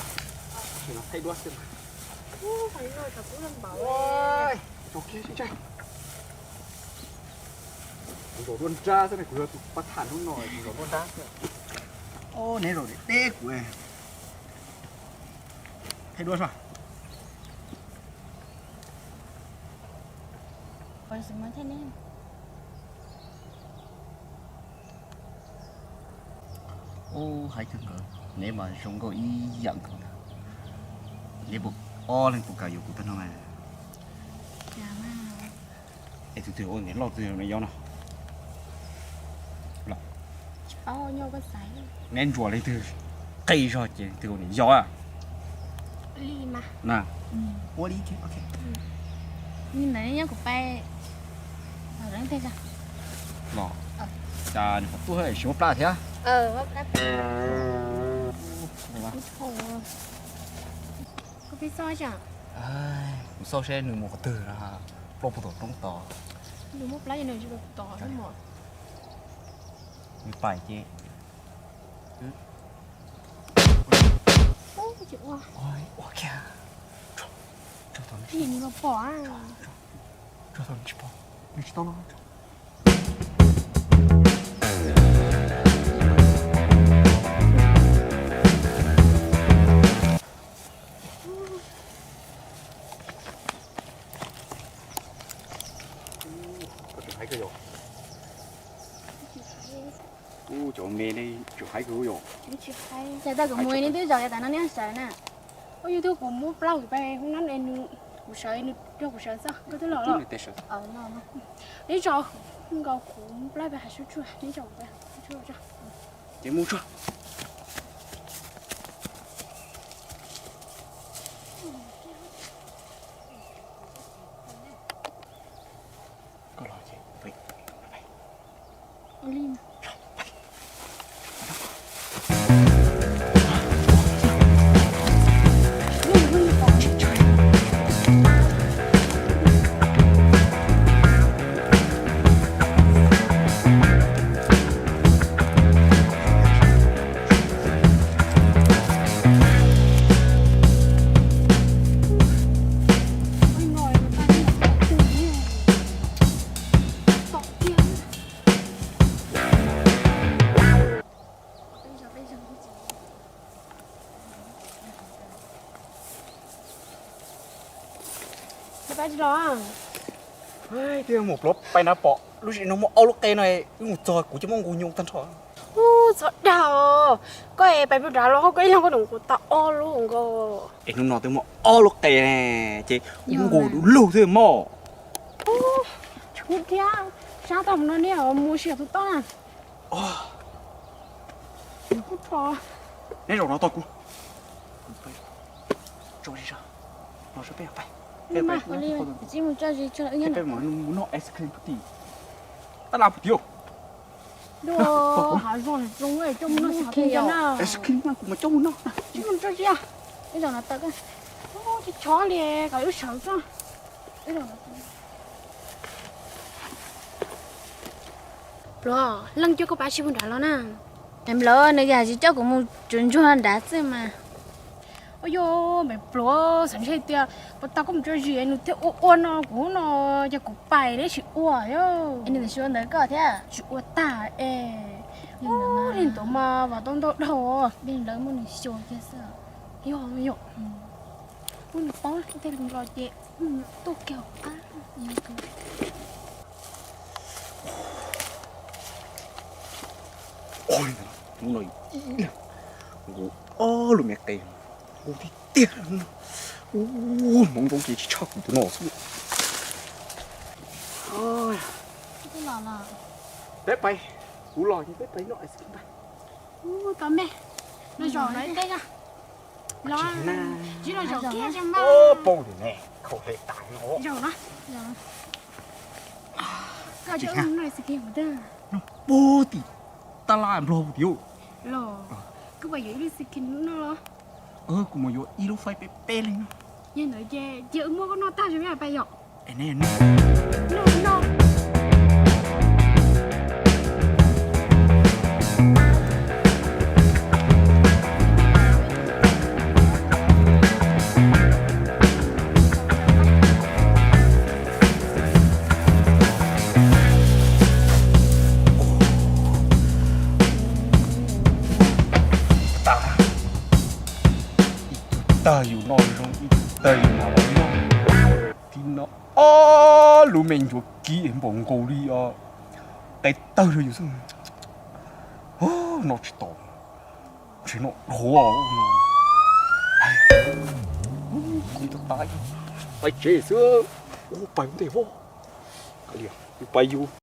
Thaij duab xwb. Ua, tso kiag sib ntshe. Kuv zaum duab nrab xwb ne, kuv yog tus pab tham hnub no kuv zaum duab nrab xwb. Neb zaum deb deb kuv. Thaij duab soj. Ub, haib kawg nkaus, neb mas zoo nkauj ib yam nkaus ntag. Neb puas, ob leeg puas kam yuav kuv tag no mas? Es tus twg ua niam loj tus no yog no? Neb ntsuas leej twg qi zog ces leej twg ua niam yau na. Ua li, ntawd nyob kuv pais los. Cas nws qhov tuaj siv muab plab thiab. Kuv xauj seb nws mus qhov twg, ploj puag tom roob tod. Nws muab plab, nws tsis tod. Nws pais ces ua kiag. Nws los pom. Tsis pom, nws tsis tau los. Koj tseem haib kawg yom? Ub, cov me ne tseem haib kawg yom? Ces tau kuv mus neb twb zaum yav tas no neb sawv na. Ua yus twb kuv muab plab kuv pais hoob nab es nws, kuv sawv nws nrog kuv sawv xwb, koj twb los los. Neb tso nkaus kuv muab plab pais hav sab tsuag, neb tso kuv pais hav sab tsuag. Ces mus tso. Koj los ces pais. Peb tsis los. Twb mus pluav pais na pom lub tsev no muaj ob lub qe no, wb mus txog kuv coj muab nqus nyuj tag nrho. Ub, txhob dag os. Koj es pais pem nrad los ho koj ib leeg koj nqus tau ob lub nkaus. Es hnub no twb muaj ob lub qe ne, ces wb nqus du lug xwb mog. Ub, tsis kub thiab, sab tag mus no neb mus sim tus toj na. Neb zaum no tos kuv. Tso zis, no peb pais. Peb mus noj ice cream puag tim tab laj puag tim. Hav zoov zoo, coj mus noj, ice cream no kuv mas coj mus noj. Mus tso zis, ib zaum no tawm, tsis tshov li, kom wb sawv txog. Pluav, leej twg coj koj pab sib pug nrad los na? Nplov nws yam tsis coj kuv mus tsuas ntsuag nrad xwb mas. Ua yog me pluav, xav ntshe tias puas tau koj mus tso zis nws thiaj ua ua no kuv no, ces kuv pais neb tsis ua. Nws tsis ua ntawd koj thiab? Tsis ua tag es. Li ntawd mas vam tau ntau dhau. Li ntawd muaj nws xyuas kiag xwb. Yog yom. Muab nws paub tej lus los ces tuaj kiag qab. Hnub no ib leeg nqus ob lub me qe, nqus tiag tiag. Ub, hmoov zoo ces tsis tshaj kuv tus no xwb. Peb pais, kuv los ces peb pais noj ice cream ntag. Ub, tau me, no zaum no ib teg. Los, tsis los zaum kiag tso mas. Paub tias ne, khaum hle tas no. Zaum no. Koj coj wb mus noj ice cream kuv twg? Noj puag tim tab laj nplog puag tim. Los, koj puas yuav ib lub ice cream noj los? Kuv mus yuav ib lub faib peb peb leeg noj. Yog ntawd ces cia wb muab koj noj tag tso peb pais yom. Noj, noj. Tawg li no, tib no, ob lub me ncuav kiv npaum nkaus li os, qe tawg rau yus xwb. Noj tsis tau, ntshe noj dhuav no. Kuv tas tas pais tsev xwb. Ua pais ua ntej vog, pais yus.